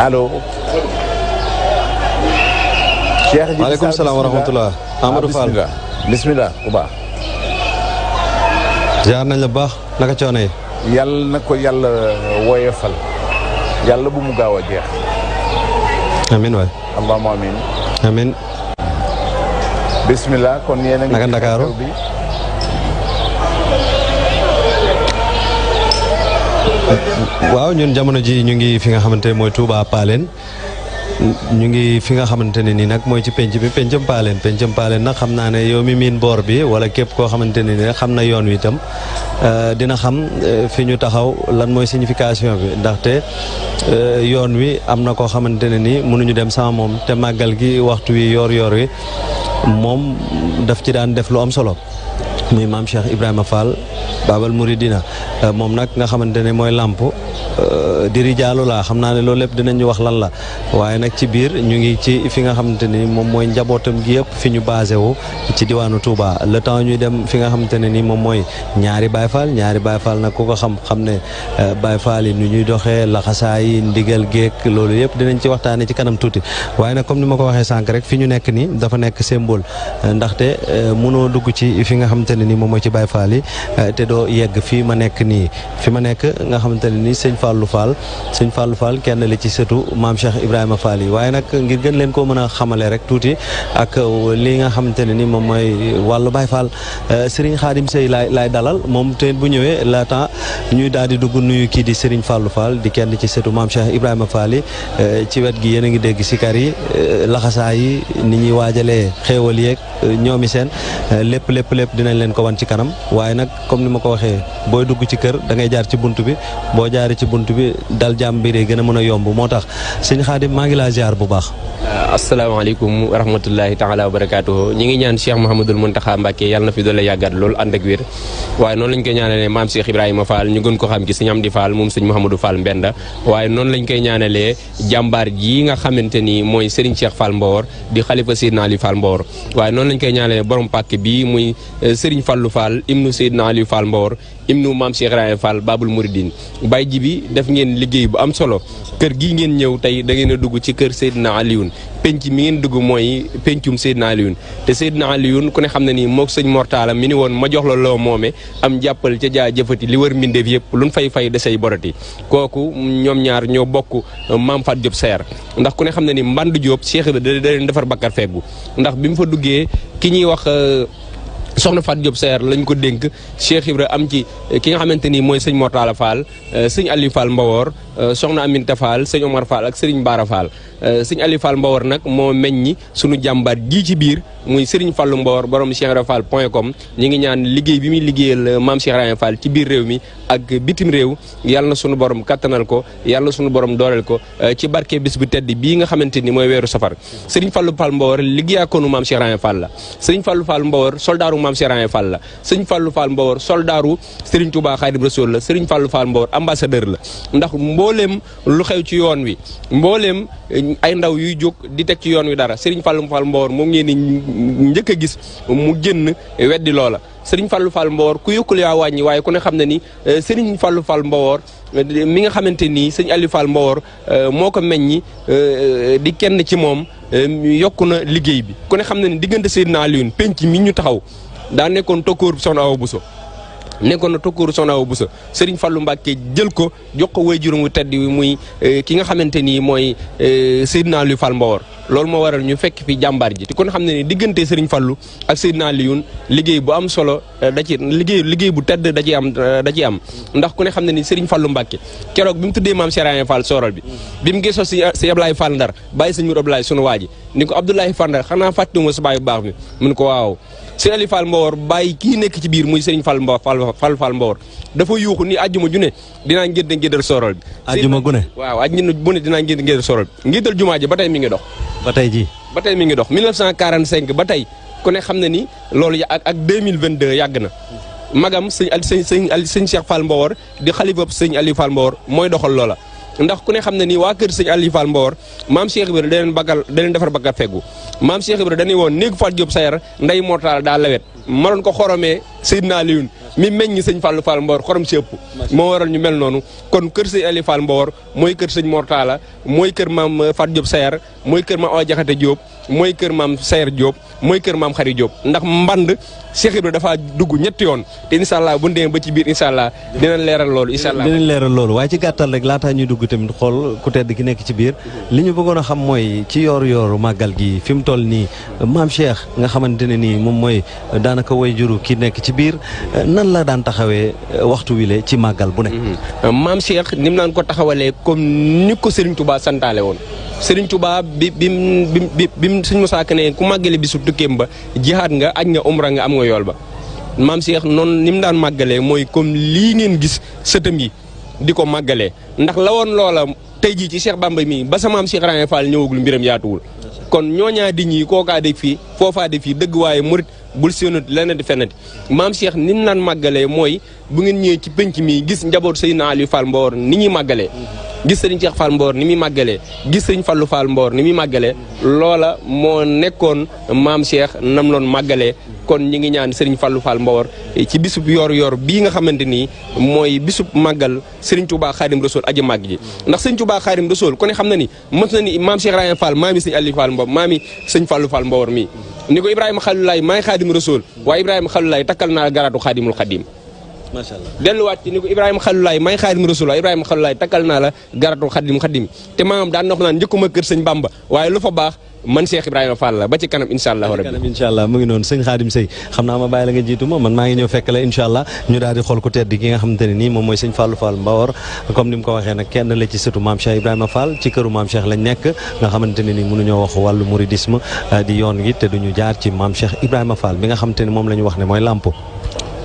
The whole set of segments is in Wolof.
allo. Cheikh ji maaleykum salaam wa rahmatulah. Amadou Fall bismillah bu baax. jaar nañ la baax naka coono yi. yàlla na ko yàlla woyofal. yàlla bu mu gaaw a jeex. amiin waay. allahumma amiin. amiin. bismillah kon yéen a ngi. naka Ndakaaru bi. waaw ñun jamono ji ñu ngi fi nga xamante ne mooy Touba Paleen ñu ngi fi nga xamante ne nii nag mooy ci penc bi pencam Paleen nag xam naa ne yow mi miin boor bi wala képp koo xamante ne nii xam na yoon wi itam dina xam fi ñu taxaw lan mooy signification bi ndaxte yoon wi am na koo xamante ne nii mënuñu dem sama moom te màggal gi waxtu wi yoor wi moom daf ci daan def lu am solo muy maam Cheikh Ibrahima Fall Babal Mouridina moom nag nga xamante ne mooy làmp diri jaalu laa xam naa ne loolu lépp dinañu wax lan la waaye nag ci biir ñu ngi ci fi nga xamante ni moom mooy njabootam gi yëpp fi ñu basé wu ci diwaanu Touba le temps ñuy dem fi nga xamante ne ni moom mooy ñaari Baye Fall nag ku ko xam ne Baye Fall yi nu ñuy doxee laxasaa yi ndigal géek loolu yëpp dinañ ci waxtaane ci kanam tuuti waaye nag comme ni ma ko waxee sànq rek fi ñu nekk nii dafa nekk symbole ndaxte mënoo dugg ci fi nga xamante ne ni moom mooy ci Baye Fall yi te doo yegg fii ma nekk nii fi ma nekk nga xamante ne ni sëñ Fallou Fall kenn li ci sëtu maam Cheikh Ibrahima Fall yi waaye nag ngir gën leen koo mën a xamale rek tuuti ak li nga xamante ne ni moom mooy wàllu Baye Fall Serigne Khadim Seye laay dalal moom te bu ñëwee la temps ñuy daal di dugg nuyu kii di Serigne Fallou Fall di kenn ci sëtu maam Cheikh Ibrahima Fall yi ci wet gi yéen a ngi dégg sikar yi laxasaa yi ni ñuy waajalee xéewal yeeg ñoomi seen lépp dinañ leen ko wan ci kanam waaye nag comme ni ma ko waxee booy dugg ci kër da ngay jaar ci bunt bi boo jaaree ci bunt bi dal jàmm bi gën a mën a yomb moo tax sëñ Khadim maa ngi laa ziar bu baax. asalaamaaleykum wa rahmatullahi taala wa barakaatuhu ñi ngi ñaan Cheikh Mouhamadul Mountakha Mbacké yàlla na fi doole yàggat loolu ànd ak wér waaye noonu lañ koy ñaanalee maam Cheikh Ibrahima Fall ñu gën ko xam ci sëñ Amdi Fall moom sëñ Mouhamadou Fall Mbenda waaye noonu lañ koy ñaanalee jàmbaar ji nga xamante ni mooy Serigne Cheikh Fall Mbawor di xalifa Seydina Ali Fall Mbawor waaye noonu lañ koy ñaanalee borom pàkk bi muy Serigne Fallou Fall ibnu Seydina Ali Fall Mbawor ibnu maam Cheikh Ibrahima Fall Babul Mouridine Baye ji bi def ngeen liggéey bu am solo kër gii ngeen ñëw tey da ngeen a dugg ci kër Seydina Alioune penc mi ngeen dugg mooy pencum Seydina Alioune te Seydina Alioune ku ne xam ne nii moog sëñ Mortala mi ni woon ma jox la loo moome am jàppal ca jaa jëfati li wër mbindeef yëpp luñ fay desay boroti kooku ñoom ñaar ñoo bokk maam Fat Diop Seer ndax ku ne xam ne ni Mband Diop Cheikh Ibra da leen defar bakkar feggu ndax bi mu fa duggee ki ñuy wax soxna Fat Diop Seer lañ ko dénk Cheikh Ibra am ci ki nga xamante ni mooy sëñ Mortala Fall sëñ Aliou Fall Mbawor soxna Aminta Fall sëñ Omar Fall ak sëriñ Baara Fall sëñ Aliou Fall Mbawor nag moo meññi sunu jàmbaar ji ci biir muy Serigne Fallou Mbawor borom Cheikh Ibra Fall .com ñi ngi ñaan liggéey bi muy liggéeyal maam Cheikh Ibrahima Fall ci biir réew mi ak bitim réew yàlla na sunu borom kattanal ko yàlla na sunu borom dooleel ko ci barke bis bu tedd bii nga xamante ni mooy weeru safar Serigne Fallou Fall Mbawor liggéeyaakoonu maam Cheikh Ibrahima Fall la Serigne Fallou Fall Mbawor soldaaru maam Cheikh Ibrahima Fall la Serigne Fallou Fall Mbawor soldaaru Serigne Touba Khadim Rasoul la Serigne Fallou Fall Mbawor ambassadeur la ndax mbooleem lu xew ci yoon wi mbooleem ay ndaw yuy jóg di teg ci yoon wi dara Serigne Fallou Fall Mbawor moom ngeen ni njëkk a gis mu génn weddi loola Serigne Fallou Fall Mbawor ku yokkul yaa wàññi waaye ku ne xam ne ni Serigne Fallou Fall Mbawor mi nga xamante ni sëñ Aliou Fall Mbawor moo ko meññi di kenn ci moom yokku na liggéey bi ku ne xam ne ni diggante Seydina Alioune penc mi ñu taxaw daa nekkoon tokkóor Soxna Awa Bousso nekkoon na tokkóoru Soxna Awa Bousso Serigne Fallou Mbacké jël ko jox ko waajuram wu tedd wi muy ki nga xamante ni mooy Seydina Aliou Fall Mbawor loolu moo waral ñu fekk fi jàmbaar ji te kon xam ne ni diggante Serigne Fallou ak Seydina Alioune liggéey bu am solo da ci liggéey bu tedd da ci am ndax ku ne xam ne ni Serigne Fallou Mbacké keroog bi mu tuddee maam Cheikh Ibrahima Fall Sorol bi mu gisoo si Ablaye Fall Ndar bàyyi sëñ Mour Ablaye sunu waa ji ni ko Abdoulaye Fall Ndar xanaa fàttewuma sa baay bu baax bi mun ko waaw sëñ Aliou Fall Mbawor bàyyi kii nekk ci biir muy Serigne Fall Mbawor dafa yuuxu ni àjjuma ju ne dinaa ngéddal Sorol bi àjjuma gu ne waaw àjjuma bu ne dinaa ngéddal Sorol bi ngéddal jumaa ji ba tey mi ngi dox ba tey ji ba tey mi ngi dox 1945 ba tey ku ne xam ne ni loolu ak 2022 yàgg na magam sëñ Cheikh Fall Mbawor di xalifa sëñ Aliou Fall Mbawor mooy doxal loola ndax ku ne xam ne nii waa kër sëñ Aliou Fall Mbawar maam Cheikh Ibra da leen defar baggal feggu maam Cheikh Ibra dañuy woon néegu Fall Diop Sayar nday mortal daa lawet ma doon ko xoromee Seydina Alioune mi meññ sëñ Fallou Fall Mbawar xorom si ëpp moo waral ñu mel noonu kon kër sëñ Aliou Fall Mbawar mooy kër sëñ Mortala mooy kër maam Fat Diop Sayar mooy kër maam Awa Jaxate Diop mooy kër maam Sayar Diop mooy kër maam Xari Diop ndax mband Cheikh Ibra dafa dugg ñetti yoon te incha allah bu ndee ba ci biir incha allah dinañ leeral loolu incha allah dinañ leeral loolu waaye ci gàttal rek laataa ñuy dugg tamit xool ku tedd ki nekk ci biir li ñu bëggoon a xam mooy ci yooru màggal gi fi mu toll nii maam Cheikh nga xamante ne nii moom mooy daanaka way juru ki nekk ci biir nan la daan taxawee waxtu wile ci màggal bu nekk. maam Cheikh ni mu naan ko taxawalee comme ni ko Serigne Touba santaale woon Serigne Touba bi suñ Musaa Ka ne ku màggale bisu tukkeem ba jihaad nga aj nga umra nga am nga yool ba maam Cheikh noonu ni mu daan màggalee mooy comme lii ngeen gis sëtam yi di ko màggalee ndax la woon loola tey jii ci Cheikh Bamba mi ba sa maam Cheikh Ibrahima Fall ñëwagul mbiram yaatuwul kon ñooñaa di ñii kookaa de fii foofaa de fii dëgg waaye murit bul séenati leneen di fennati maam Cheikh ni mu naan màggalee mooy bu ngeen ñëwee ci penc mi gis njabootu Seydina Aliou Fall Mbawar ni ñuy màggalee gis sëriñ Cheikh Fall Mbawar ni muy màggalee gis sëriñ Fallou Fall Mbawar ni muy màggalee loola moo nekkoon maam Cheikh nam loon màggalee kon ñi ngi ñaan sëriñ Fallou Fall Mbawar ci bisub yor bii nga xamante ni mooy bisub màggal sëriñ Touba Xaadim Rasoul aji màgg ji ndax sëriñ Touba Xaadim Rasoul ku ne xam na ni mës na ni maam Cheikh Ibrahima Fall maami sëriñ Aliou Fall Mbawar maami sëriñ Fallou Fall Mbawar mii ni ko Ibrahima Xalulaay maay Xaadim Rasoul waaye Ibrahima Xalulaay takkal naa garaatu Xaadimul Xadim macha allah delluwaat ci ni ko Ibrahima Xalulaay may Xaadim Rasul waaye Ibrahima Xalulaay takkal naa la garatul xadim te maamam daan wax naan njëkkuma kër sëñ Bamba waaye lu fa baax man Cheikh Ibrahima Fall la ba ci kanam incha allah rabbi incha allah mu ngi noonu sëñ Xaadim Sey xam naa ma bàyyi la nga jiitu ma man maa ngi ñëw fekk la incha allah ñu daal di xool ku tedd ki nga xamante ne nii moom mooy sëñ Fallou Fall Mbawar comme ni mu ko waxee nag kenn la ci sëtu maam Cheikh Ibrahima Fall ci këru maam Cheikh lañ nekk nga xamante ne nii mënuñoo wax wàllu mouridisme di yoon gi te duñu jaar ci maam Cheikh Ibrahima Fall bi nga xamante ne moom la ñu wax ne mooy lampo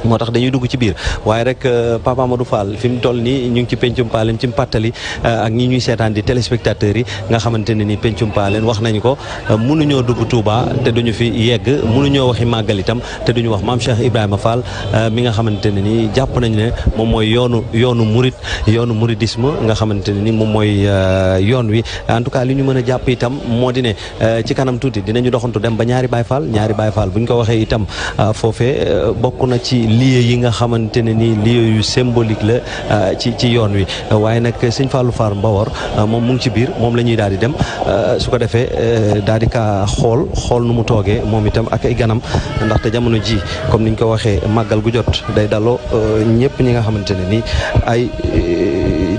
moo tax dañuy dugg ci biir waaye rek Papa Amadou Fall fi mu toll nii ñu ngi ci pencum paaleen ci pàttali ak ñi ñuy seetaan di téléspectateurs yi nga xamante ne ni pencum paaleen wax nañu ko mënuñoo dugg Touba te duñu fi yegg mënuñoo waxi màggal itam te duñu wax maam Cheikh Ibrahima Fall mi nga xamante ne ni jàpp nañu ne moom mooy yoonu mouridisme nga xamante ne ni moom mooy yoon wi en tout cas li ñu mën a jàpp itam moo di ne ci kanam tuuti dinañu doxantu dem ba ñaari Baye Fall bu ñu ko waxee itam foofee bokk na ci lieu yi nga xamante ne ni lieu yu symbolique la ci yoon wi waaye nag sëñ Fallou Fall Mbawar moom mu ngi ci biir moom la ñuy daal di dem su ko defee daal di ka xool nu mu toogee moom itam ak ay ganam ndaxte jamono ji comme niñ ko waxee màggal gu jot day daloo ñëpp ñi nga xamante ne ni ay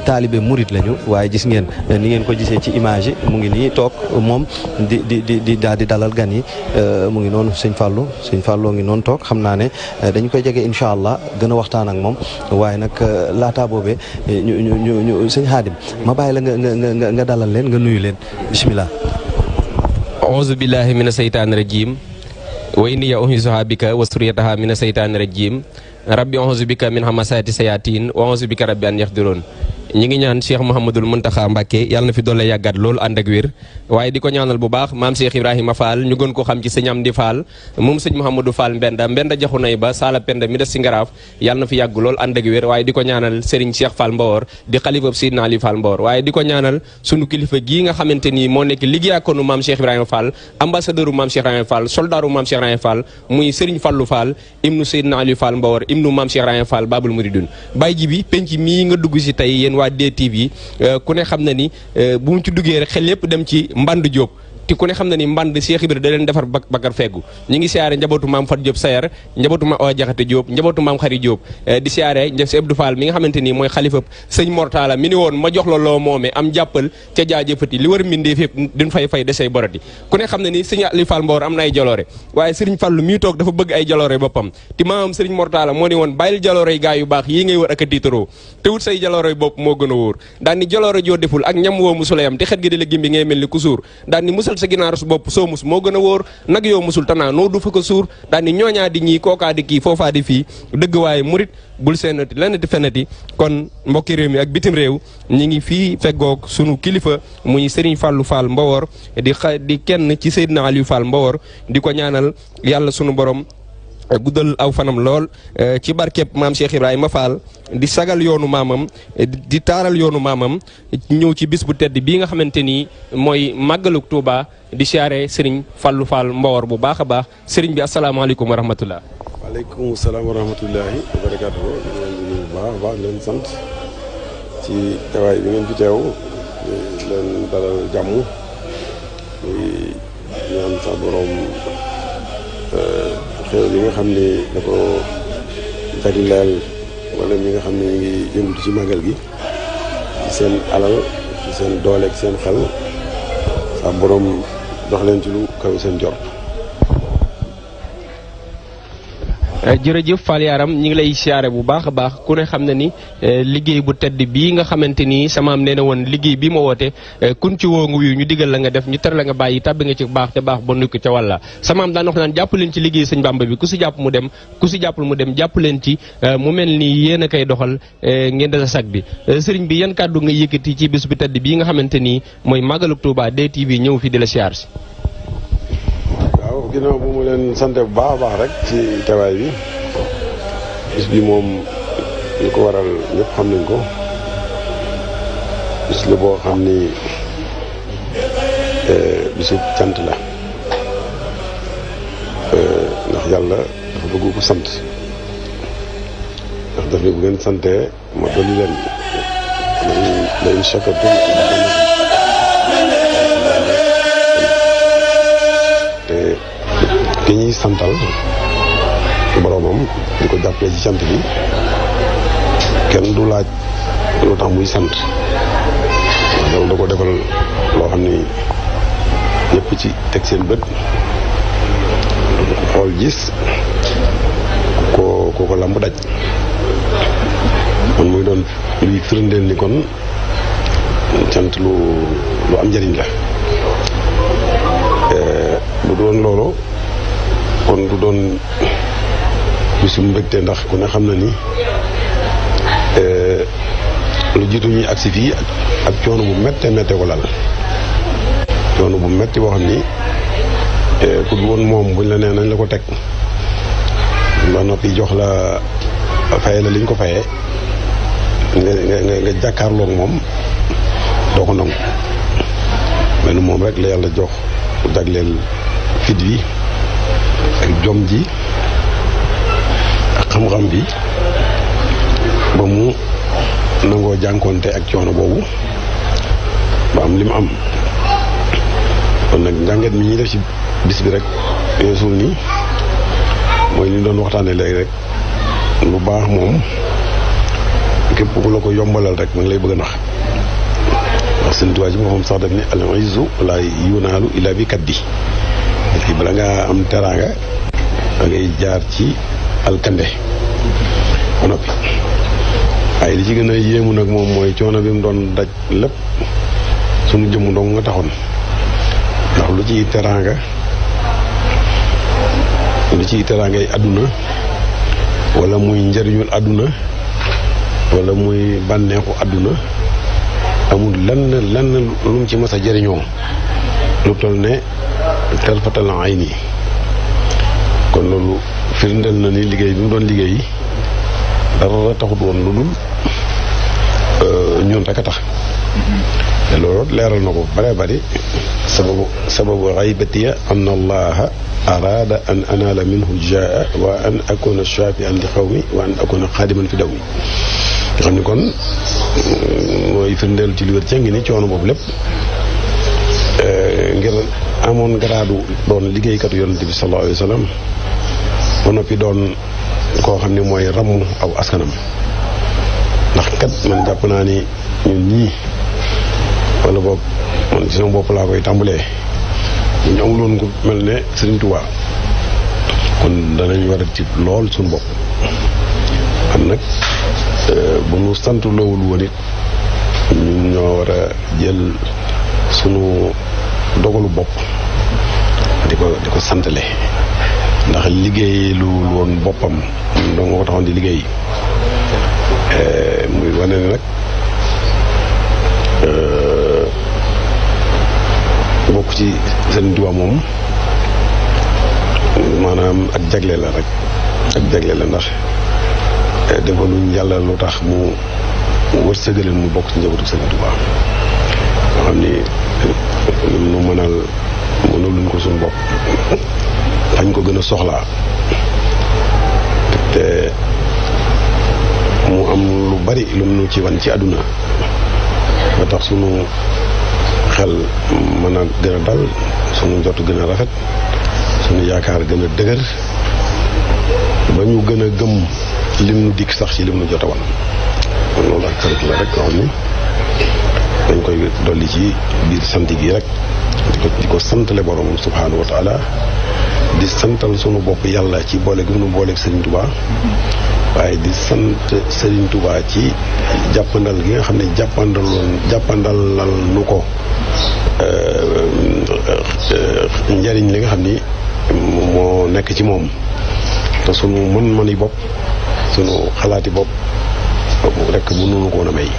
taalibe murit lañu waaye gis ngeen ni ngeen ko gisee ci image yi mu ngi nii toog moom di daal di dalal gan yi mu ngi noonu sëñ Fallou ngi noonu toog xam naa ne dañ koy jege incha allah gën a waxtaan ak moom waaye nag laata boobee ñu sëñ Xaadim ma bàyyi la nga dalal leen nga nuyu leen bisimilah. auzu billahi mina seytaani rajim wa inni u'iizuha bika wa suriyataha mina seytaani rajim rabbi auzu bika min hamasaati sayatin wa auzu bika rabbi an yaxduroon ñi ngi ñaan Cheikh Mouhamadoul Mountakha Mbacké yàlla na fi doole yàggat loolu ànd ak wér waaye di ko ñaanal bu baax maam Cheikh Ibrahima Fall ñu gën ko xam ci sëñ Amdi Fall moom sëñ Mouhamadou Fall mbenda jaxu nay ba sala penda mi des si ngaraaf yàlla na fi yàgg loolu ànd ak wér waaye di ko ñaanal Serigne Cheikh Fall Mbawar di xalifab Seydina Ali Fall Mbawar waaye di ko ñaanal sunu kilifa gii nga xamante ni moo nekk liggéeyakoonu maam Cheikh Ibrahima Fall ambassadeur u maam Cheikh Ibrahima Fall soldaaru maam Cheikh Ibrahima Fall muy Serigne Fallou Fall ibnu Seydina Ali Fall Mbawar ibnu maam Cheikh Ibrahima Fall Babul Mouridun Baye ji bi penc mii nga dugg si tey yéen waa DTV ku ne xam na ni bu mu ci duggee rek xel yépp dem ci Mband Diop te ku ne xam na ni mband Cheikh Ibra da leen defar bakar feggu ñi ngi siyaare njabootu maam Fat Diop Sayar njabootu maam Awa Jaxate Diop njabootu maam Xari Diop di siyaare si Abdou Fall mi nga xamante ni mooy xalifa sëñ Mortala mi ni woon ma jox la loo moome am jàppal ca jaajëfati li war mbindee fépp duñ fay desey boroti ku ne xam na ni sëñ Ali Fall Mbawar am na ay jaloore waaye sëriñ Fallu mii toog dafa bëgg ay jaloore boppam te maamam sëriñ Mortala moo ni woon bàyyil jaloore yi gaa yu baax yii ngay war ak a tiitaroo te wut say jaloore bopp moo gën a wóor daan ni jaloore joo deful ak ñam woo musulayam te xet gi di la gimbi ngay mel ni ku suur daan ni musal sa ginaaru su bopp soo mus moo gën a wóor nag yoo musul tanaa noo du fa ko suur daan ni ñooñaa di ñii kookaa di kii foofaa di fii dëgg waaye murit bul seenati lenati fenati kon mbokki réew mi ak bitim réew ñi ngi fii feggoog sunu kilifa muy Serigne Fallou Fall Mbawar di kenn ci Seydina Aliou Fall Mbawar di ko ñaanal yàlla sunu borom guddal aw fanam lool ci barkeb maam Cheikh Ibrahima Fall di sagal yoonu maamam di taaral yoonu maamam ñëw ci bis bu tedd bii nga xamante ni mooy màggaluk Touba di siyaare Serigne Fallou Fall Mbawar bu baax a baax Serigne bi asalaamaaleykum wa rahmatullah. waaleykum salaam wa rahmatullahi wa barakaatuhu. ñu ngi leen di nuyu bu baax a baax leen sant ci teewaay bi ngeen fi teew leen dalal jàmm muy ñaan sa borom xew li nga xam ni da ko jagleel wala ñi nga xam ne ñu ngi yëngutu ci màggal gi ci seen alal ci seen doole ak seen xel sa borom jox leen ci lu kaw seen jort. jërëjëf Fall Yaram ñi ngi lay siyaare bu baax a baax ku ne xam na ni liggéey bu tedd bii nga xamante ni samaam nee na woon liggéey bi ma woote kun ci woo nga wuyu ñu digal la nga def ñu tere la nga bàyyi tàbbi nga ci baax te baax ba nukk ca wàlla samaam daan wax naan jàpp leen ci liggéey sëñ Bamba bi ku si jàpp mu dem ku si jàppul mu dem jàpp leen ci mu mel ni yéen a koy doxal ngeen desa sag bi sëriñ bi yan kàddu nga yëkkati ci bis bu tedd bii nga xamante ni mooy màggaluk Touba DTV ñëw fi di la siyaar si. waaw ginnaaw bu mu leen sant bu baax a baax rek ci teewaay bi bis bi moom li ko waral ñëpp xam nañ ko bis la boo xam ni bisu cant la ndax yàlla dafa bëgg ko sant ndax daf ne bu ngeen santee ma dolli leen la in shakartum te ki ñuy santal boromam di ko jàppale ci sant bi kenn du laaj lu tax muy sant ndax da ko defal loo xam ni ñëpp ci teg seen bët xool gis ko lamb daj man muy doon luy firndeel ni kon sant lu am njëriñ la du doon loolu kon du doon bisu mbégte ndax ku ne xam na ni lu jiitu ñuy agsi fii ak coono bu méttee méttee ko lal coono bu métti boo xam ni ku du woon moom buñ la nee nañ la ko teg ba noppi jox la faye la liñ ko fayee nga jàkkaarloog moom doo ko nangu mais moom rek la yàlla jox jagleel fit wi ak jom ji ak xam-xam bi ba mu nangoo jànkoonte ak coono boobu ba am li mu am kon nag njàngat mi ñuy def ci bis bi rek weesul ni mooy li ñu doon waxtaanee léegi rek lu baax moom képp ku la ko yombalal rek ma ngi lay bëgg a nax ndax seen tuwaay ji moom sax daf ne al izzu la yunaalu illa bi kaddi fii bala ngaa am teraanga da ngay jaar ci alkande ba noppi waaye li ci gën a yéemu nag moom mooy coono bi mu doon daj lépp sunu jëmm ndong nga taxoon ndax lu ciy teraangay àdduna wala muy njëriñul àdduna wala muy bànneexu àdduna amul lenn lu mu ci mas a jëriñoo lu toll ne tarfatal ayni kon loolu firndeel na ni liggéey bi mu doon liggéey dara taxut woon lu dul ñun rek a tax te loolu leeral na ko bare bari sababu xaybatiya an allaha arada an anala minhu jaa wa an akuna shafian li xawmi wa an akuna xaadiman fi daw mi nga xam ni kon mooy firndeel ci lu wér cee ngi ni coono boobu lépp ngir amoon garaadu doon liggéeykatu yonent bi sallallahu alayhi wa sallam ba noppi doon koo xam ne mooy ramm aw askanam ndax kat man jàpp naa ni ñun ñii wala boog man ci sama bopp laa koy tàmbalee ñu amuloon ko mel ne Serigne Touba kon danañ war a tiit lool suñu bopp xam nag bu nu sant loowul woon it ñun ñoo war a jël sunu dogalu bopp di ko santale ndax liggéey lu woon boppam doo nga ko taxoon di liggéey muy wane ne nag bokk ci Sëriñ Tuubaa moom maanaam ak jagle la rek ak jagle la ndax defaluñ yàlla lu tax mu wërsëgaleen mu bokk ci njabootu Sëriñ Tuubaa nga xam ni nu mënaluñ ko suñu bopp fañ ko gën a soxlaa te mu am lu bari lu mu ci wan ci àdduna ba tax sunu xel mën a gën a dal sunu njot gën a rafet sunu yaakaar gën a dëgër ba ñu gën a gëm lim nu dikk sax ci lim nu jot a wan kon loolu ak xarit la rek nga xam ni dañ koy dolli ci biir sant gi rek di ko santale borom subhaanahu wa taala di santal sunu bopp yàlla ci boole gi nu booleeg Serigne Touba waaye di sant Serigne Touba ci jàppandal gi nga xam ne jàppandalal nu ko njariñ li nga xam ni moo nekk ci moom te sunu mën-mëni bopp sunu xalaati bopp rek bu nunu ko woon a may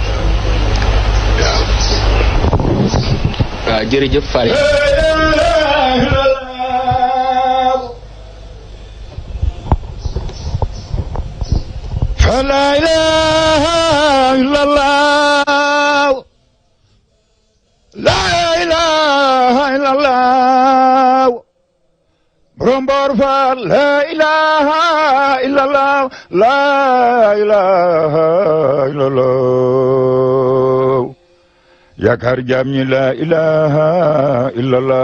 waaw jërëjëf Fall la ilaha illallah la ilaha illallah borom Mboor Fall la ilaha illallah la ilaha illallah yaakaar jaam ñi la ilaha illallah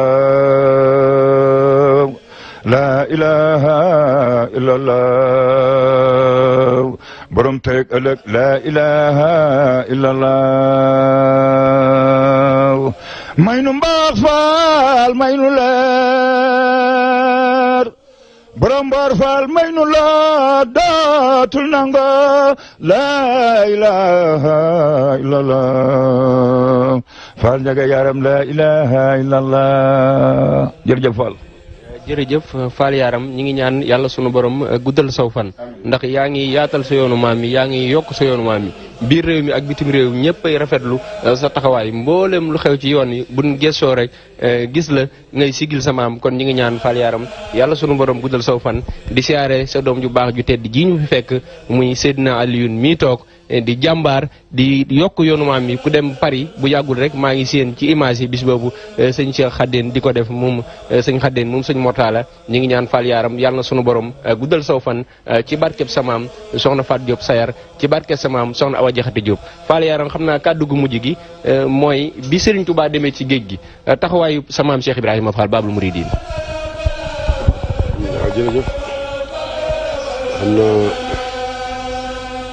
la ilaha illallah borom tey ëllëg la ilaha illallah may nu Mboor Fall may nu leer borom Mboor Fall may nu la dootul nango la ilaha illallah Fall njaga yaram la ilaha illallah jërëjëf Fall jërëjëf Fall Yaram ñi ngi ñaan yàlla sunu borom guddal saw fan ndax yaa ngi yaatal sa yoonu maam yi yaa ngi yokk sa yoonu maam yi biir réew mi ak bitim réew mi ñëpp ay rafetlu sa taxawaay mboolem lu xew ci yoon yi buñ gëstoo rek gis la ngay sigil sa maam kon ñi ngi ñaan Fall Yaram yàlla sunu borom guddal saw fan di siyaare sa doom ju baax ju tedd ji ñu fi fekk muy Seydina Alioune mii toog di jàmbaar di yokk yoonu maam yi ku dem Paris bu yàggul rek maa ngi séen ci image yi bis boobu sëñ Cheikh Xaddeen di ko def moom sëñ Xaddeen moom sëñ Mortala ñi ngi ñaan Fall Yaram yàlla na sunu borom guddal saw fan ci barkeb sa maam soxna Faat Diop Sayar ci barkeb sa maam soxna Awa Jaxate Diop Fall Yaram xam naa kàddu gu mujj gi mooy bi Serigne Touba demee ci géej gi taxawaayu sa maam Cheikh Ibrahima Fall Babul Mouridine. waaw jërëjëf xam na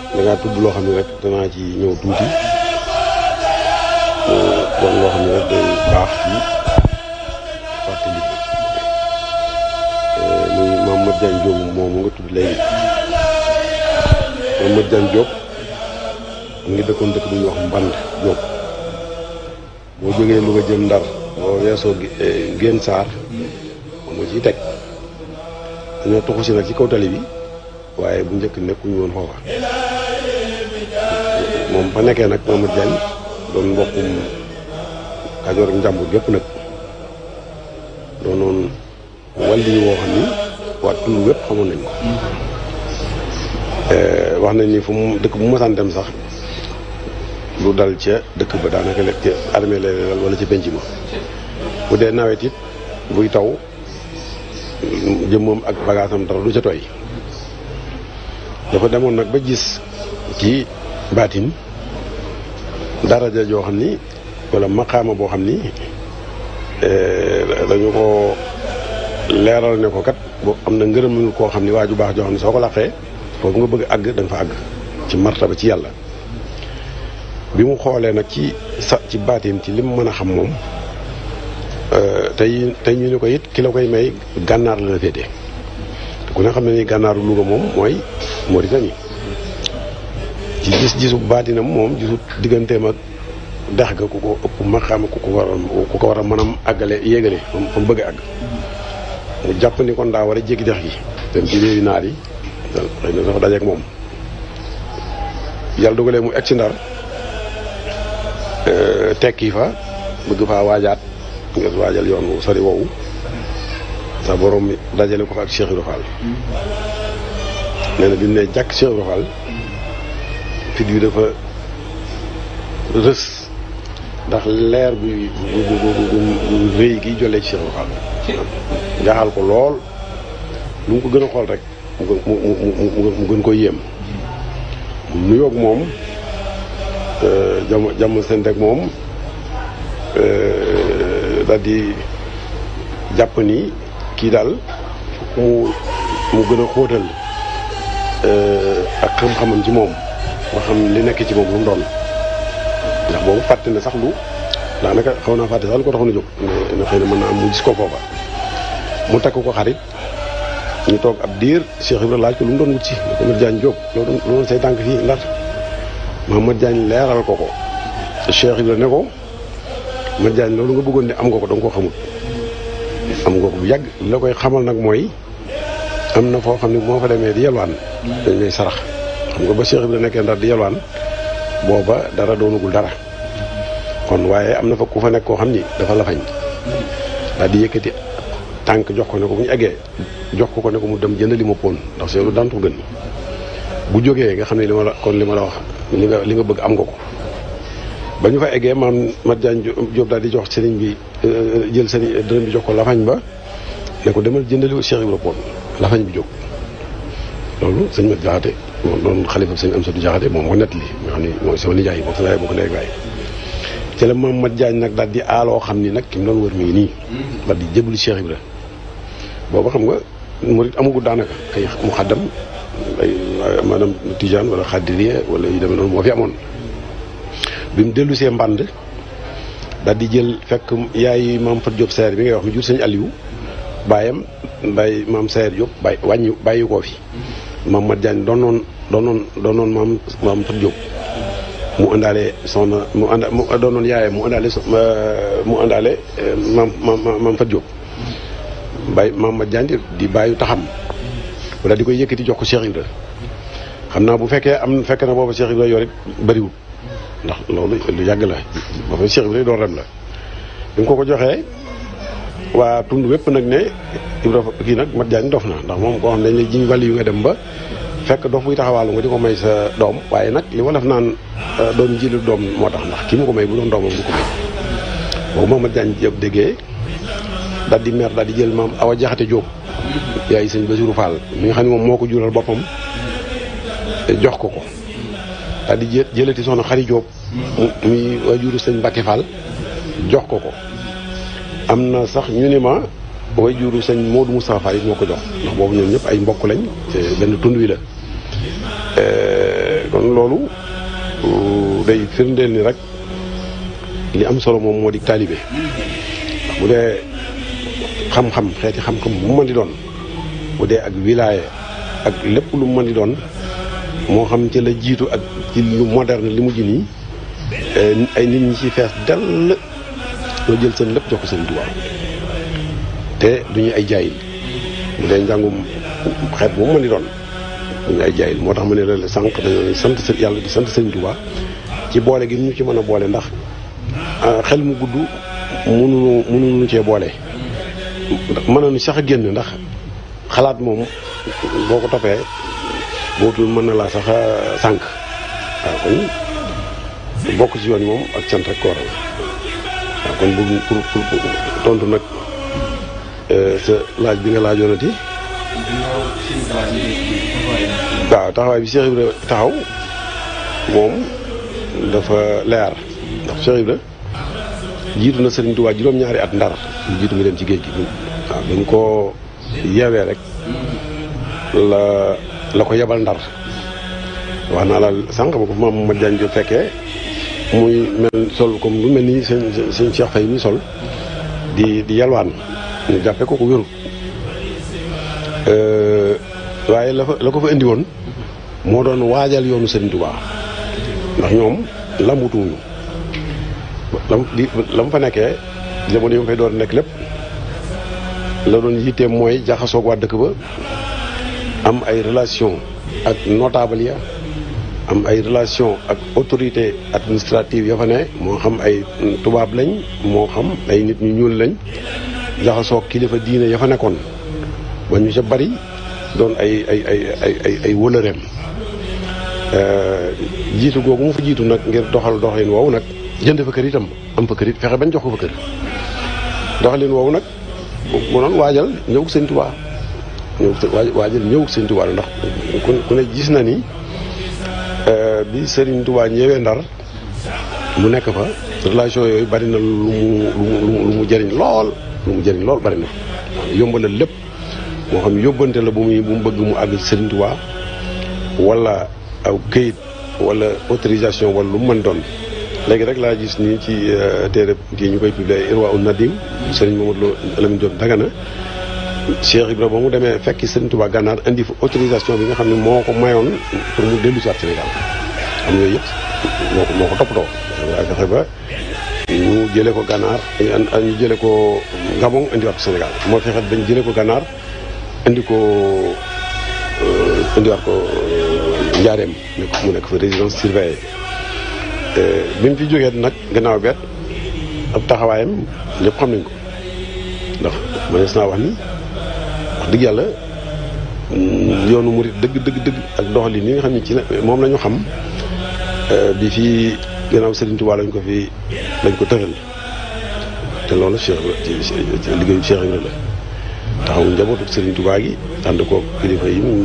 da ngaa tudd loo xam ne rek danaa ci ñëw tuuti doon loo xam ne rek day baax ci fàttali muy Mamadou Diagne Diop moom mu nga tudd léegi Mamadou Diagne Diop mu ngi dëkkoon dëkk bu ñuy wax Mband Diop boo jógee Louga jëm Ndar boo weesoo Génn Saar moom nga ciy teg dañoo toxu si nag ci kaw tali bi waaye bu njëkk nekkuñu woon foofa moom fa nekkee nag Mamadou Diagne doon mbokkum Kajoor ak Njàmbur gépp nag doonoon wàlli woo xam ni waa tund wépp xamoon nañ ko wax nañ ni fu mu dëkk bu masaan dem sax lu dal ca dëkk ba daanaka lekk ca armée la dal wala ca penc ma bu dee nawet it buy taw jëmmam ak bagaasam dara du ca tooy dafa demoon nag ba gis ci baatin daraja joo xam ni wala maqaama boo xam ni dañu ko leeral ne ko kat boo am na ngërëmul koo xam ni waa ju baax joo xam ne soo ko laqee foofu nga bëgg àgg da nga fa àgg ci martaba ci yàlla bi mu xoolee nag ci baatin ci lim mën a xam moom tey ñu ne ko it ki la koy may gànnaar la la féete te ku ne xam ne ni gànnaaru Louga moom mooy Mauritanie ci gis-gisu baatinam moom gisut digganteem ak dex ga ku ko ëpp maqaama ku ko war a mën a àggale yéegale fa mu bëgg a àgg mu jàpp ni kon daa war a jéggi dex gi dem ci réewi naar yi xëy na dafa dajeek moom yàlla dogalee mu egg ci Ndar tekki fa bëgg faa waajaat ngir waajal yoon wu sori woowu sa borom dajale ko fa ak Cheikh Ibra Fall nee na bi mu ne jàkk Cheikh Ibra Fall fit bi dafa rës ndax leer bu rëy gi jollee ci Cheikh Ibra Fall jaaxal ko lool lu mu ko gën a xool rek mu gën ko yéem mu nuyoog moom jàmm seen rek moom daal di jàpp ni kii daal mu gën a xóotal ak xam-xamam ci moom nga xam li nekk ci moom lu mu doon ndax boobu fàtte na sax lu daanaka xaw naa fàtte sax lu ko taxoon a jóg ne xëy na mën naa am mu gis ko foofa mu takk ko xarit ñu toog ab diir Cheikh Ibra laaj ko lu mu doon wut ci ne ko Mat Diagne Diop loolu say tànk fii Ndar Mat Diagne leeral ko ko Cheikh Ibra ne ko Mat Diagne loolu nga bëggoon ne am nga ko danga ko xamul am nga ko bu yàgg li la koy xamal nag mooy am na foo xam ne moo fa demee di yalwaan dañ lay sarax xam nga ba Cheikh Ibra nekkee Ndar di yalwaan booba dara doonagul dara kon waaye am na fa ku fa nekk koo xam ni dafa la fañ daal di yëkkati tànk jox ko ne ko bu ñu eggee jox ko ne ko mu dem jëndali ma pon ndax seelu daan ko gën bu jógee nga xam ne li ma la wax li nga bëgg am nga ko ba ñu fa eggee maam Mat Diagne Diop daal di jox sëriñ bi jël sëriñ dërëm bi jox ko lafañ ba ne ko demal jëndali Cheikh Ibra pon lafañ bi jóg loolu sëñ Mat Jaxate moom doon xalifa sëñ Amsatu Jaxate moom ko nett li nga xam ne mooy sama nijaay bokk sa yaay bokk ndey baay ci la maam Mat Diagne nag daal di aaloo xam ni nag ki mu doon wër mi ngi nii daal di jébbalu Cheikh Ibra booba xam nga murit amagul daanaka ay mu xaddam ay maanaam Tijaan wala Xaadiriya wala yu demee noonu moo fi amoon bi mu dellu see mbànd daal di jël fekk yaay maam Fat Diop Sayer bi ngay wax mi jur sëñ Aliou baayam bay maam Sayer Diop bàyyi koo fi maam Mat Diagne doonoon maam Fat Diop mu àndaale soxna mu doonoon yaayam mu àndaale maam Fat Diop bay maam Mat Diagne di bàyyu taxam wala di koy yëkkati jox ko Cheikh Ibra xam naa bu fekkee fekk na booba Cheikh Ibra yor it bëriwul ndax loolu lu yàgg la ba fa Cheikh Ibra doon rem la bi nga ko joxee waa tund wépp nag ne Ibra kii nag Mat Diagne dof na ndax moom koo xam ne dañ lay jiñ wàll yu nga dem ba fekk dof buy taxawaalu nga di ko may sa doom waaye nag li wolof naan doom jiilu doom moo tax ndax ki mu ko may bu doon doomam du ko may boobu moom Mat Diagne Diop déggee daal di mer daal di jël maam Awa Jaxate Diop yaay sëñ Basiru Fall mi nga xam ne moom moo ko jural boppam jox ko daal di jëlati soxna Xari Diop muy waajuru sëñ Mbacke Fall jox ko am na sax ñu ne ma waajuru sëñ Modou Moustapha Fall it moo ko jox ndax boobu ñoom ñëpp ay mbokk lañ te benn tund wi la kon loolu day firndeel ni rek li am solo moom moo di taalibe bu dee xam-xam xeeti xam-xam bu mu mën di doon bu dee ak wilaya ak lépp lu mu mën di doon moo xam ci la jiitu ak ci lu moderne li mujj nii ay nit ñi ci fees dell ñoo jël seen lépp jox ko seen Tuubaa te duñu ay jaayil bu dee njàngum xeet bu mu mën di doon duñu ay jaayil moo tax ma ne la sànq dañoo sant yàlla di sant seen Tuubaa ci boole gi ñu ci mën a boole ndax xel mu gudd mënuñu cee boole mën nañu sax a génn ndax xalaat moom boo ko toppee bootul mën na laa sax sànq waaw kon bokk ci yoon moom ak cant rek ko waral waaw kon pour tontu nag sa laaj bi nga laajoonati waaw taxawaay bi Cheikh Ibra taxaw moom dafa leer ndax Cheikh Ibra jiitu na Serigne Touba juróom-ñaari at Ndar lu jiitu mu dem ci géej gi waaw dañ ko yeewee rek la ko yebal Ndar wax naa la sànq ba ko maam Mat Diagne Diop fekkee muy mel sol comme lu mel ni seen Cheikh Faye mi sol di yalwaan ñu jàppe ko wérut waaye la ko fa indi woon moo doon waajal yoonu Serigne Touba ndax ñoom lambutuwuñu la mu fa nekkee jamono yi mu fay door nekk lépp la doon yitteem mooy jaxasoog waa dëkk ba am ay relation ak notable ya am ay relation ak autorité administrative ya fa ne moo xam ay tubaab lañ moo xam ay nit ñu ñuul lañ jaxasoog kilifa diine ya fa nekkoon ba ñu ca bari doon ay wëlëreem jiitu googu mu fa jiitu nag ngir doxalin woowu nag jënd fa kër itam am fa kër it fexe bañ jox ko fa kër doxalin woowu nag mu doon waajal ñëwug Sëñ Tuubaa waajal ñëwug Sëñ Tuubaa ndax ku ne gis na ni bi Sëriñ Tuubaa ñëwee Ndar mu nekk fa relation yooyu bari na lu mu jëriñ lool bari na yombalal lépp moo xam yóbbante la bu mu bëgg mu àgg Sëriñ Tuubaa wala aw këyit wala autorisation wala lu mu mën doon léegi rek laa gis nii ci téere kii ñu koy publier Irwa un Nadim Sëriñ Mamadou Lamine Diop Dagana Cheikh Ibra ba mu demee fekki Sëriñ Tuubaa gànnaar indi fa autorisation bi nga xam ne moo ko mayoon pour mu dellu si waat Sénégal am yooyu yëpp moo ko toppatoo waaye fexe ba ñu jëlee ko gànnaar ñu jëlee ko Gabon indiwaat ko Sénégal moo fexe dañ jëlee ko gànnaar indiwaat ko Njaareem mu nekk fa résidence surveillée bi mu fi jógee nag gannaaw beet ab taxawaayam ñëpp xam nañ ko ndax mënees naa wax ni wax dëgg yàlla yoonu murit dëgg ak doxalin yi nga xam ne ci la moom la ñu xam bi fii gannaaw Sëriñ Tuubaa lañ ko tëral te loolu ci liggéeyu Cheikh Ibra la taxaw njabootu Sëriñ Tuubaa gi ànd ko kilifa yi mu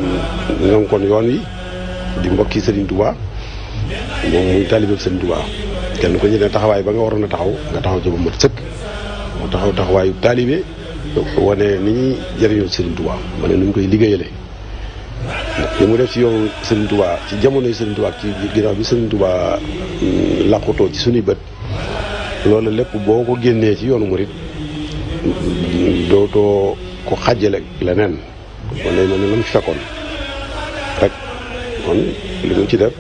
ngonkoon yoon wi di mbokki Sëriñ Tuubaa moom muy taalibe Sëriñ Tuubaa kenn ko ñu ne taxawaay ba nga waroon a taxaw nga taxaw ca ba mat sëkk moo taxawaayu taalibe wane ni ñuy jëriñoo Sëriñ Tuubaa wane nu ñu koy liggéeyale li mu def ci yoonu Sëriñ Tuubaa ci jamonoy Sëriñ Tuubaa ci ginnaaw bi Sëriñ Tuubaa làqutoo ci suñuy bët loolu lépp boo ko génnee ci yoonu murit dootoo ko xàjjale leneen kon day mel ni la mu fekkoon rek kon li mu ci def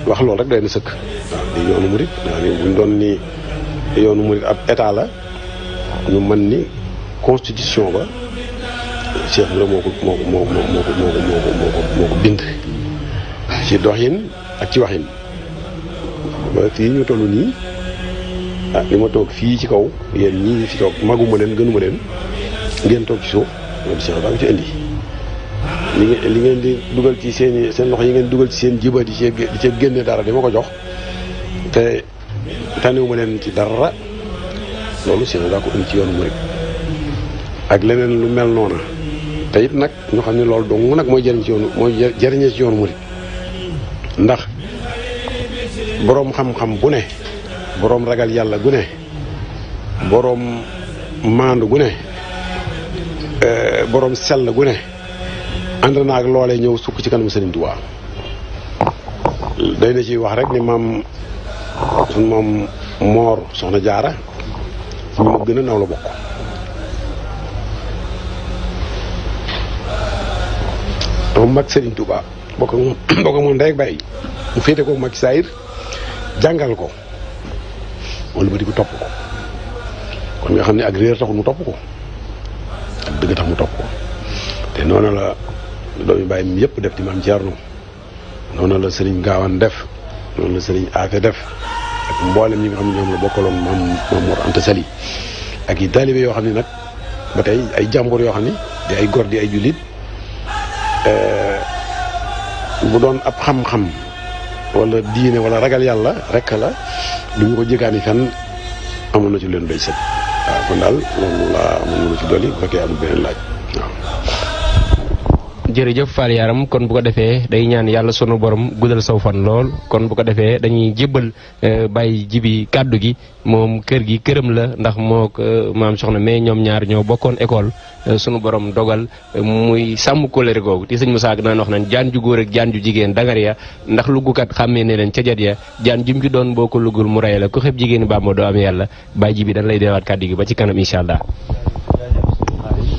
wax loolu rek day na sëkk waaw di yoonu murit buñ doon ni yoonu murit ab état la ñu mën ni constitution ba Cheikh Ibra moo ko bind ci doxin ak ci waxin ba fii ñu toll nii li ma toog fii ci kaw yéen ñii fi toog maguma leen gënuma leen ngeen toog ci suuf loolu Cheikh Ibra ko ci indi li ngeen di dugal ci seen loxo yi ngeen dugal ci seen jiba di ci génne dara di ma ko jox te tànniwuma leen ci dara loolu Cheikh Ibra ko indi ci yoonu murit ak leneen lu mel noona te it nag ñu xam ne loolu dong nag mooy jëriñee ci yoonu murit ndax boroom xam-xam bu ne boroom ragal yàlla gu ne boroom maandu gu ne boroom sell gu ne ànd naa ak loolee ñëw sukk ci kanam Sëriñ Tuubaa day na ci wax rek ni maam Moor Soxna Jaara ñu ma gën a naw la bokk dafa mag Sëriñ Tuubaa bokk ak moom ndey ak baay mu féete ko mag saayir jàngal ko wala ba di ko topp ko kon nga xam ne ak réer taxul mu topp ko ak dëgg tax mu topp ko te noonu la doomi bàyyi mi yëpp def di maam Thierno noonu la Sëriñ Gaawaan def noonu la Sëriñ Afe def ak mboolem ñi nga xam ne ñoom la bokkaloon maam Mor Anta Sali ak yi taalibe yoo xam ne nag ba tey ay jàmbur yoo xam ne di ay gor di ay jullit bu doon ab xam-xam wala diine wala ragal yàlla rek la du ñu ko jéggaani fenn amoon na ci leen doy sëg waaw kon daal loolu laa amoon na ci dolli bu fekkee amul beneen laaj waaw. jërëjëf Fall Yaram kon bu ko defee day ñaan yàlla sunu borom guddal saw fan lool kon bu ko defee dañuy jébbal bàyyi jibi kàddu gi moom kër gi këram la ndax moo maam soxna mais ñoom ñaar ñoo bokkoon école sunu borom dogal muy sàmm kóllëre googu te sëñ Moussa naan wax nañ jaan ju góor ak jaan ju jigéen dangar ya ndax luggukat xàmmee ne leen ca jat ya jaan jum ci doon boo ko luggul mu rey la ku xeb jigéen Bàmba doo am yàlla bàyyi jibi dañ lay deewaat kàddu gi ba ci kanam incha allah.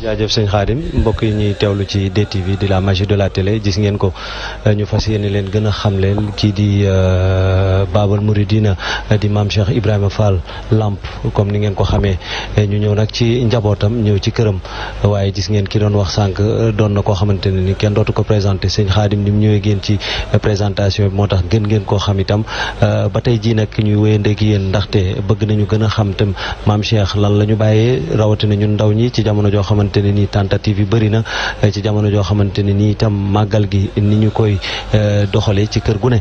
jaajëf sëñ Khadim mbokk yi ñuy teewlu ci DTV di la magie de la télé gis ngeen ko ñu fas yéene leen gën a xamle kii di Babal Mouridina di maam Cheikh Ibrahima Fall Lamp comme ni ngeen ko xamee ñu ñëw nag ci njabootam ñëw ci këram waaye gis ngeen ki doon wax sànq doon na koo xamante ne ni kenn dootu ko présenté sëñ Khadim ni mu ñëwee génn ci présentation bi moo tax gën ngeen koo xam itam ba tey jii nag ñuy wéyandeeg yéen ndaxte bëgg nañu gën a xam tam maam Cheikh lan la ñu bàyyee rawatina ñun ndaw ñi ci jamono joo xamante xamante ne nii tentative yi bëri na ci jamono joo xamante ne nii itam màggal gi ni ñu koy doxalee ci kër gu ne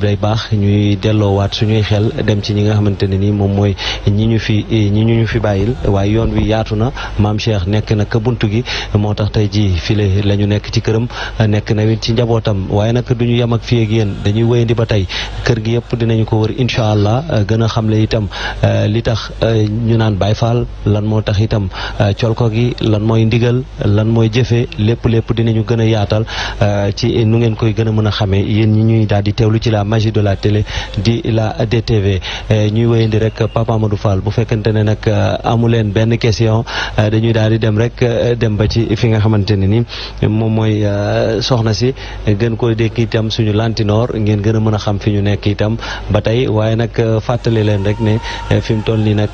day baax ñuy delloowaat suñuy xel dem ci ñi nga xamante ne nii moom mooy ñi ñu fi bàyyil waaye yoon wi yaatu na maam Cheikh nekk na ka buntu gi moo tax tey ji file la ñu nekk ci këram nekk na it ci njabootam waaye nag du ñu yem ak fii ak yéen dañuy wéyandi ba tey kër gi yëpp dinañu ko wër incha allah gën a xamle itam li tax ñu naan Baay Faal lan moo tax itam colko gi lan mooy ndigal lan mooy jëfe lépp dinañu gën a yaatal ci nu ngeen koy gën a mën a xamee yéen ñi ñuy daal di teewlu ci la magie de la télé di la DTV ñuy wéyandi rek Papa Amadou Fall bu fekkente ne nag amu leen benn question dañuy daal di dem rek dem ba ci fi nga xamante ne ni moom mooy soxna si gën koy dékk itam suñu lantinoor ngeen gën a mën a xam fi ñu nekk itam ba tey waaye nag fàttali leen rek ne fi mu toll nii nag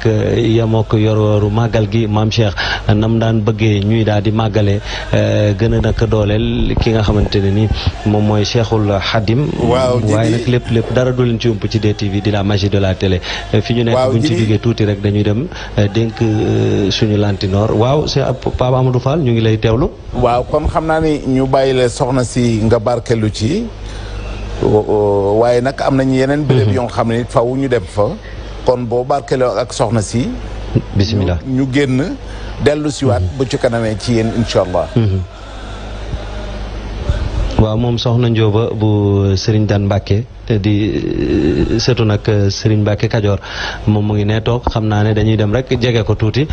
yemook yorooru màggal gi maam Cheikh nam daan bëggee ñuy daal di màggale gën a nag dooleel ki nga xamante ne ni moom mooy Cheikhul Khadim waaye nag lépp dara du leen ci ump ci DTV di la magie de la télé fi ñu nekk buñ ci jógee tuuti rek dañuy dem dénk suñu lantinoor waaw c'est Papa Amadou Fall ñu ngi lay teewlu waaw kon xam naa ni ñu bàyyi la soxna si nga barkelu ci waaye nag am nañu yeneen béréb yoo xam ne faw ñu dem fa kon boo barkeloo ak soxna si bismillah ñu génn dellu siwaat bu ci kanamee ci yéen incha allah waaw moom soxna Njóoba bu Serigne Dan Mbàkke di seetu nag Serigne Mbacke Kajoor moom mu ngi ne toog xam naa ne dañuy dem rek jege ko tuuti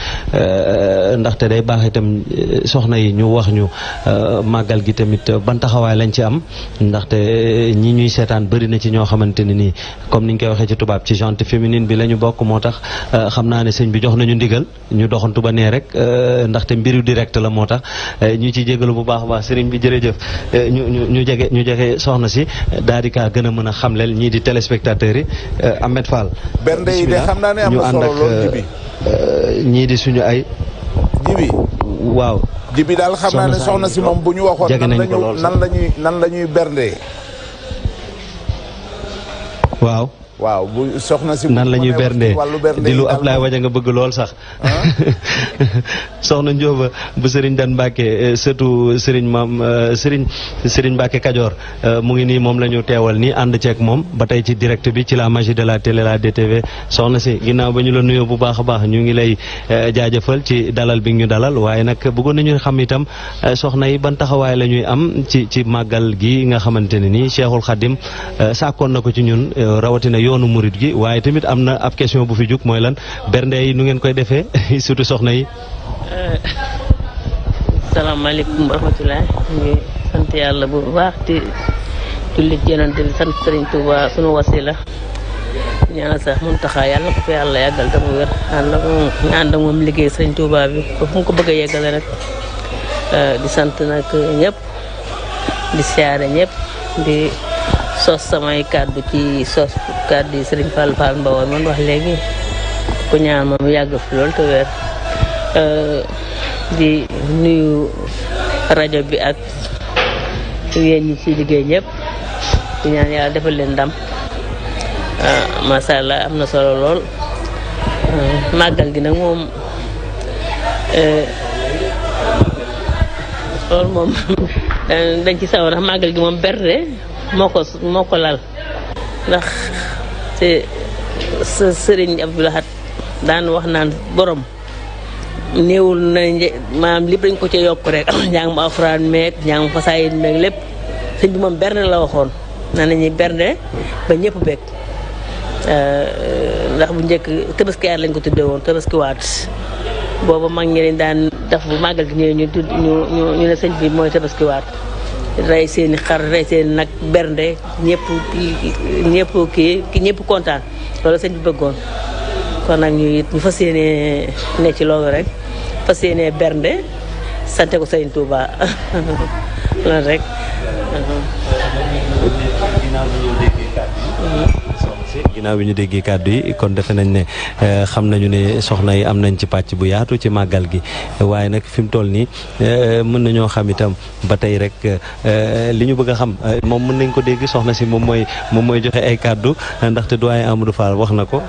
ndaxte day baax itam soxna yi ñu wax ñu màggal gi tamit ban taxawaay lañ ci am ndaxte ñi ñuy seetaan bëri na ci ñoo xamante ne nii comme niñ koy waxee ci tubaab ci gente féminine bi la ñu bokk moo tax xam naa ne sëñ bi jox nañu ndigal ñu doxantu ba nee rek ndaxte mbiru direct la moo tax ñu ci jégalu bu baax a baax Serigne bi jërëjëf ñu jege soxna si daal di kaa gën a mën a xamleel ñii di téléspectateurs yi Ahmed Fall. bernde yi de xam naa ne am na solo lool Jibi ñii di suñu ay. Jibi waaw. Jibi daal xam naa ne soxna si moom bu ñu waxoon nan la ñuy bernde. waaw. waaw bu soxna si. nan la ñuy bernde di lu Ablaye Waja nga bëgg lool sax. soxna Njóoba bu Serigne Dan Mbacke surtout Serigne maam Serigne Mbacke Kajoor mu ngi nii moom la ñu teewal nii ànd ceeg moom ba tey ci direct bi ci la magie de la télé la DTV soxna si ginnaaw ba ñu la nuyoo bu baax a baax ñu ngi lay jaajëfal ci dalal bi ñu dalal waaye nag bëggoon nañu xam itam soxna yi ban taxawaay la ñuy am ci màggal gi nga xamante ne nii Cheikhul Khadim sàkkoon na ko ci ñun rawatina yoonu murit gi waaye tamit am na ab question bu fi jug mooy lan bernde yi nu ngeen koy defee surtout soxna yi. salaamaaleykum wa rahmatulah ñu ngi sant yàlla bu baax di julli ci Yonent bi sant Serigne Touba sunu wasila ñaanal sax Muntaxa yàlla ko fi yàlla yàggal te mu wér ànd ak moom liggéey Serigne Touba bi ba fu mu ko bëgg a yeggale rek di sant nag ñëpp di siyaare ñëpp di sos samay kàddu ci sos kàddu yi Serigne Fall Fall Mbawoon man wax léegi ku ñaan moom yàgg fi lool te wér di nuyu rajo bi ak yéen ñi ci liggéey ñëpp di ñaan yàlla defal leen ndam macha allah am na solo lool màggal gi nag moom loolu moom dañ ci sawar ndax màggal gi moom bernde moo ko lal ndax sa sëriñ Abdou Lahad daan wax naan borom néewul na maanaam lépp dañ ko ci yokk rek njàng ma alxuraan meeg njàng ma fasaayid meeg lépp sëñ bi moom bernde la waxoon na nañuy bernde ba ñëpp bekk ndax bu njëkk tabaskiwaat lañ ko tuddee woon tabaskiwaat booba mag ñi leen daan def bu màggal gi ñëwee ñu ne sëñ bi mooy tabaskiwaat rey seeni xar rey seeni nag bernde ñëpp kontaan loolu sëñ bi bëggoon kon nag ñu fas yéene ne ci loolu rek fas yéene bernde sante ko Sëriñ Touba loolu rek si ginnaaw bi ñu déggee kàddu yi kon defe nañ ne xam nañu ne soxna yi am nañ ci pàcc bu yaatu ci màggal gi waaye nag fi mu toll nii mën nañoo xam itam ba tey rek li ñu bëgg a xam moom mën nañ ko dégg soxna si moom mooy joxe ay kàddu ndaxte doyen Amadou Fall wax na ko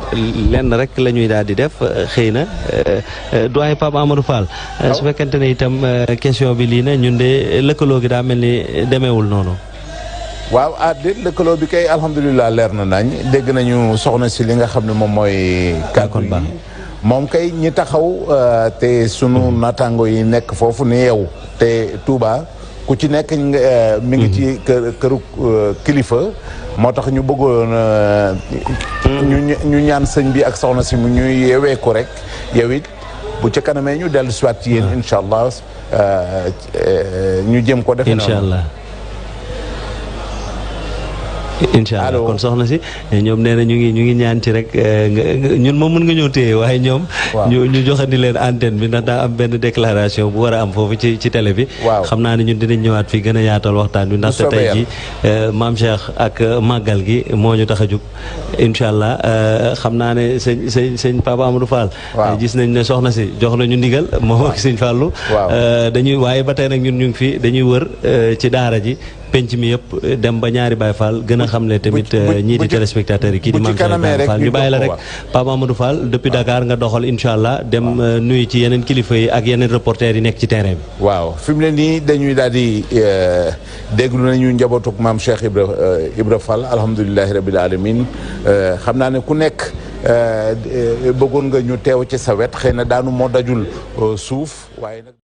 lenn rek la ñuy daal di def xëy na doyen Pape Amadou Fall. su fekkente ne itam question bi lii na ñun de lëkkaloo gi daa mel ni demeewul noonu. waaw déet lëkkaloo bi kay alhamdulilah leer na nañ dégg nañu soxna si li nga xam ne moom mooy kàddu yi moom kay ñi taxaw te sunu naataango yi nekk foofu ne yow te Touba ku ci nekk mi ngi ci këru kilifa moo tax ñu bëggoon ñu ñaan sëñ bi ak soxna si mu ñuy yeweeku rek yow it bu ca kanamee ñu dellu siwaat ci yéen incha allah ñu jëm ko defe incha allah incha allah kon soxna si ñoom nee na ñu ngi ñaan ci rek ñun moom mën nga ñëw téye waaye ñoom ñu joxandi leen antenne bi ndax daa am benn déclaration bu war a am foofu ci télé bi xam naa ne ñun dinañ ñëwaat fii gën a yaatal waxtaan bi ndaxte tey ji maam Cheikh ak màggal gi moo ñu tax a jug incha allah xam naa ne sëñ Papa Amadou Fall gis nañ ne soxna si jox nañu ndigal moom ak sëñ Fallou dañuy waaye ba tey nag ñun ñu ngi fi dañuy wër ci daara ji penc mi yëpp dem ba ñaari Baye Fall gën a xamle tamit ñii di téléspectateurs yi kii di Mame Cheikh Baye Fall ñu bàyyi la rek Pape Amadou Fall depuis Dakar nga doxal incha allah dem nuyu ci yeneen kilifa yi ak yeneen reporters yi nekk ci terrain bi. waaw fi mu ne nii dañuy daal di déglu nañu njabootuk Mame Cheikh Ibra Fall alhamdulilahi rabil alamin xam naa ne ku nekk bëggoon nga ñu teew ci sa wet xëy na daanu moo dajul suuf waaye nag